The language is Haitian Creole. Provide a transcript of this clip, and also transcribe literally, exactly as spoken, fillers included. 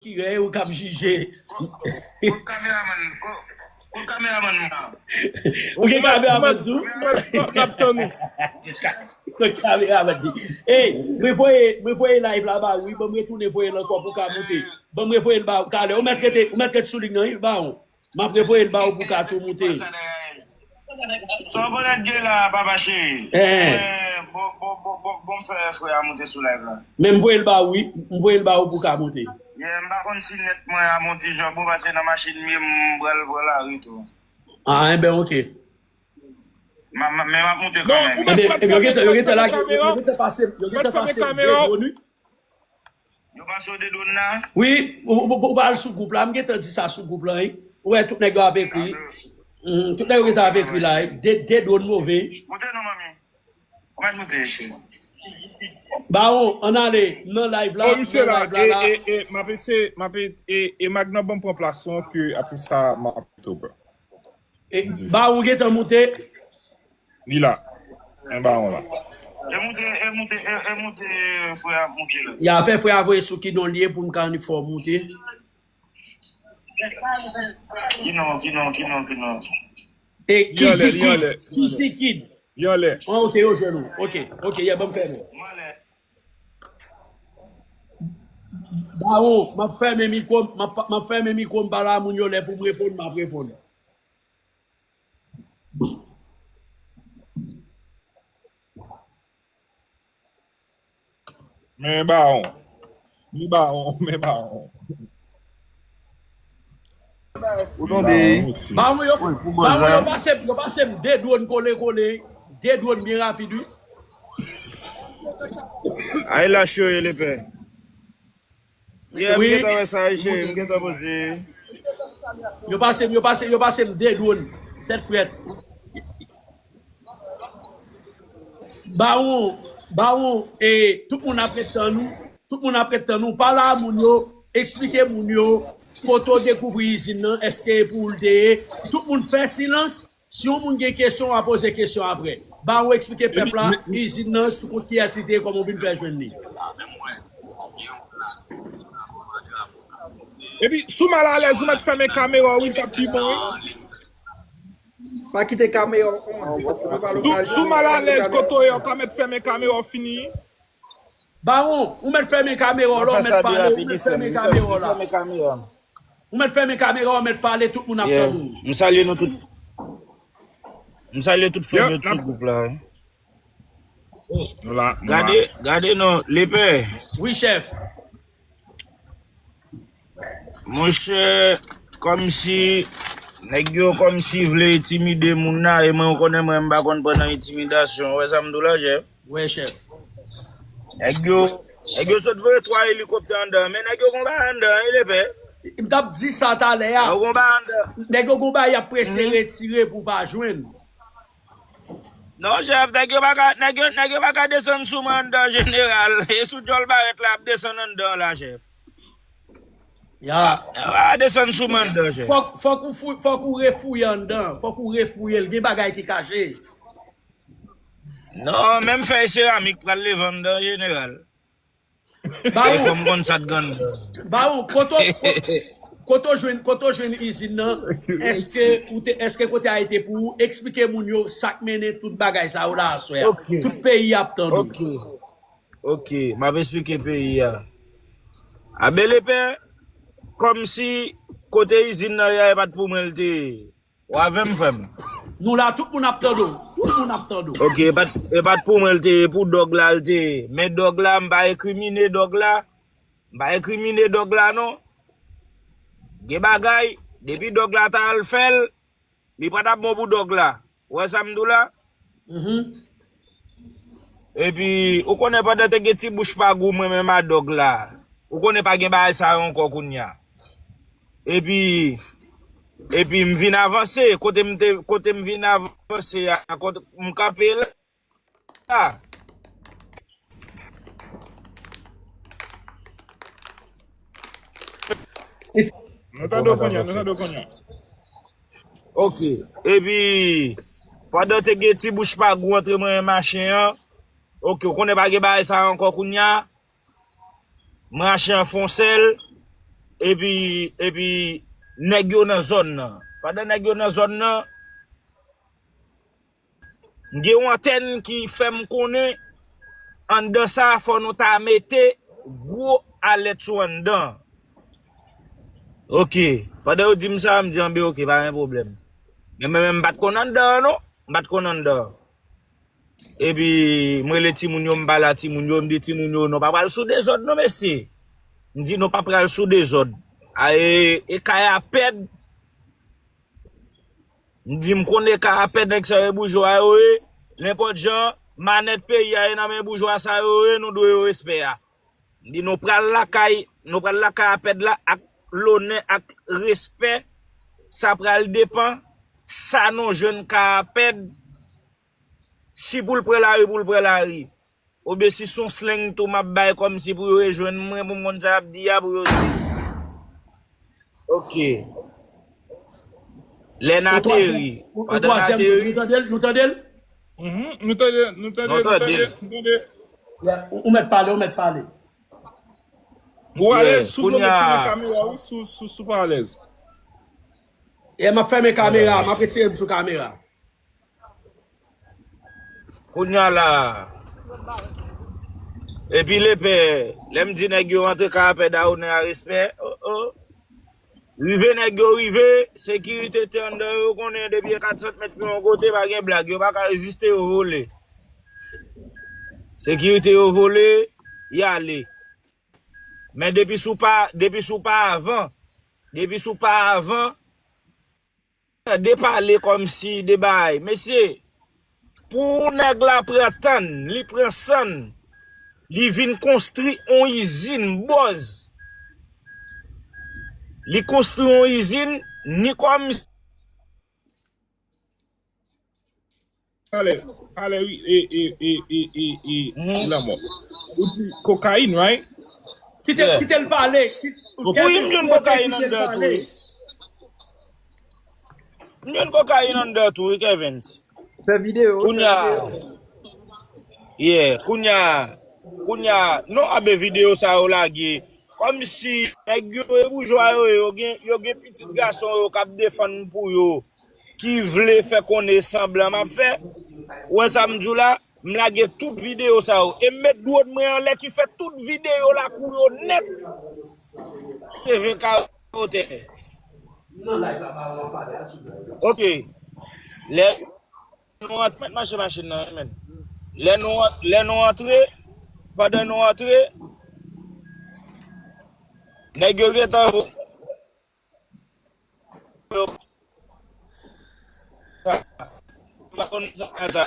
Pwokirè, ou k ap jije. Kot kameramann, kot kameramann mwen an? Ou gen kameramann tou? M ap tann ou. Kot kameramann li? Ey, mwen voye, mwen voye live la ba ou wi, ban m retounen voye l ankò pou w ka moute. Ban m revoye l ba ou talè. Ou mèt rete, ou mèt rete sou liy nan wi, Bawon. M ap revoye l ba ou pou w ka tou moute. Sa w konnen gen la, papa cheri? Bon, bon, bon, bon, bon, fè frè a moute sou live la. Men m voye l ba ou wi. M voye l ba ou pou w ka moute. Yeah, m pa konn si nèt mwen ap yon ti jan bon, paske nan machin m ye, m pral pran lari tou. Ah, enben, ok. Men m ap moute kanmenm. Ebyen, yo gentan, yo gentan lage, yo gentan pase, yo gentan pase de dwòn wi. Yo pase w de dwòn la? Wi, ou pa al sou gwoup la, m gentan di sa sou gwoup la wi. Ou wè tout nèg yo ap ekri. Tout nèg yo gentan ap ekri la wi. De dwòn move. Moute non, manmi. Ou mèt moute, cheri. Bawon, ann ale nan live la. Oh, misye la, e, e, e, m ap eseye, m ap e, e, e Magnan ban m pran plas ou ke apre sa, m ap moute. E, Bawon gentan moute. Li la. Men Bawon la. E moute, e moute, e, e moute, frè a moute la. Ya fè frè a voye sou ki non li ye pou m ka annik fè w moute. Ki non, ki non, ki non, ki non. E Kizikid, Kizikid. Yo lè. Ah, ok, yo jwenn ou. Ok, ok, ya ban m fèmen. Bawon, m ap fèmen mikwo m, m ap fèmen mikwo m pale a moun yo lè pou m reponn, m ap reponn. Men Bawon. Men Bawon, men Bawon. Ou tonbe. Bawon, yo, Bawon, yo pase, yo pase m de dwòn kole kole, de dwòn byen rapid, wi. Ay la cho ye lepè. Yeah, m gentan wè sa, wi, cheri, m gentan poze. Yo pase m, yo pase, yo pase m de dwòn. Tèt frèt. Bawon, Bawon, e, tout moun ap ret tann ou. Tout moun ap ret tann ou. Pale a moun yo, eksplike moun yo kote w dekouvri izin nan, èske e pou ou l te ye. Tout moun fè silans. Si yon moun gen kesyon, w a poze kesyon apre. Bawon eksplike pèp la izin nan sou kont kiyès li te ye, kòman w vin fè jwenn li. Epi, si w mal alèz, ou mèt fèmen kamera w wi, l t ap pi bon wi. Pa kite kamera w on. Si w mal alèz kote w ye, w ka mèt fèmen kamera w fini. Bawon, ou mèt fèmen kamera w la, ou mèt pale, ou mèt fèmen kamera w la. Ou mèt fèmen kamera w, ou mèt pale, tout moun ap tande w. M salye nou tout. M salye tout frè m yo sou gwoup la. Gade, gade non, lepè. Wi, chèf. Monchè, kòmsi nèg yo kòmsi vle entimide moun nan, e mwen ou konnen mwen m pa konn pran nan entimidasyon. Ou wè sa m di w la, chèf? Wi, chèf. Nèg yo, nèg yo sot voye twa elikoptè anndan, men nèg yo gon bagay anndan, wi, lepè. M t ap di sa talè a. Nèg yo gon bagay anndan. Nèg yo gon bagay y ap prese retire pou pa jwenn. Non, chèf, nèg yo pa ka, nèg yo, nèg yo pa ka desann sou mwen anndan, jeneral. E sou djòl barèt la ap desann anndan la, chèf. Ya. Yo pa ka desann sou mwen anndan, chèf. Fòk, fòk ou fou, fòk ou refouye anndan. Fòk ou refouye l. Gen bagay ki kache. Non, menm fèy seramik pral leve anndan, jeneral. Bawon, fò m konn sa t gann. Bawon, kote w, kote w jwenn, kote w jwenn izin nan? Èske ou te, èske kote a te pou ou? Eksplike moun yo sa k mennen tout bagay sa yo la aswè a. Tout peyi a ap tande w. Ok, m ap eksplike peyi a. A bèl epè, kòmsi kote izin nan ye a, e pa t pou mwen l te ye. W avè m, frè m? Nou la, tout moun ap tande w. Tout moun ap tande w. Ok, e pa t, e pa t pou mwen l te ye, e pou dòg la l te ye. Men dòg la, m pa enkrimine dòg la. M pa enkrimine dòg la, non. Gen bagay, depi dòg la ta al fè l, li pa t ap bon pou dòg la. Ou wè sa m di w la? Epi, ou konnen pandan te gen ti bouch pa gou mwen menm a dòg la. Ou konnen pa gen bagay sa yo ankò kounye a. Epi, epi m vin avanse, kote m te, kote m vin avanse a, kote m kanpe la. Nou tande w kounye a, nou tande w kounye a. Ok. Epi, pandan te gen ti bouch pa gou antre mwen e machin an, ok, ou konnen pa gen bagay sa ankò kounye a. Machin an fè yon sèl. epi, epi nèg yo nan zòn nan. Pandan nèg yo nan zòn nan, m gen yon antèn ki fè m konnen anndan sa a, fò nou ta mete gwo alèt sou anndan. Ok. Pandan yo di m sa, m di, anben, ok, pa gen pwoblèm. Men mwen menm, m pa t konn anndan an, non. M pa t konn anndan an. Epi, m rele timoun yo, m pale a timoun yo, m di timoun yo, nou pa pral sou dezòd, non, mesye. M di, nou pa pral sou dezòd. A, e, e kay a pèd. M di, m konnen kay a pèd, nèg sa yo e boujwa yo ye. Nenpòt jan, manèt peyi a ye nan men boujwa sa yo ye, nou dwe yo respè a. M di, nou pral lakay, nou pral lakay a pèd la ak lonè, ak respè. Sa pral depann sa nou jwenn kay a pèd. Si pou l pran lari, pou l pran lari. Oubyen si se yon slang tou m ap bay kòmsi pou yo rejwenn mwen, pou m konn sa y ap di a, pou yo di. Ok. Lè n ateri. Yon twazyèm, yon twazyèm, nou tande l, nou tande l? Mhm, nou tande, nou tande, nou tande, nou tande. Yeah, ou, ou mèt pale, ou mèt pale. Ou alèz, si w vle, mèt fèmen kamera, wi, si w, si w, si w pa alèz. Yeah, m ap fèmen kamera, m ap retire m sou kamera. Kounye a la. Epi lepè, lè m di nèg yo rantre kay a pèd a onè a respè. Oh, oh. Rive nèg yo rive, sekirite te anndan yo konnen depi e kat sant mèt yon kote pa gen blag, yo pa ka reziste, yo vole. Sekirite yo vole, y ale. Men depi sou pa, depi sou pa avan, depi sou pa avan, tande pale kòmsi de bagay. Mesye, pou nèg la pran tann, li pran sann, li vin konstri on izin bòz. Li konstri on izin, ni kòmsi Talè, talè, wi, e, e, e, e, e, e, lanmò. Ou di kokayin, right? Kite, kite l pale. Wi, m jwenn kokayin anndan tou, wi. M jwenn kokayin anndan tou, wi, Kevin. Fè videyo, kounye a, yeah, kounye a, kounye a, non, abe videyo sa yo lage. Kòmsi nèg yo e boujwa yo ye, yo gen, yo gen pitit gason yo k ap defann pou yo, ki vle fè konnen sanblan m ap fè. Ou wè sa m di w la? M lage tout videyo sa yo. E m met dwòn mwen anlè ki fè tout videyo lakou yo nèt. Leve kawotè. Ok. Lè nou ant-, mèt mache machin nan, wi, men. Lè nou ant-, lè nou antre, pandan nou antre, nèg yo gentan vo-, yo, m pa konn sa, sa.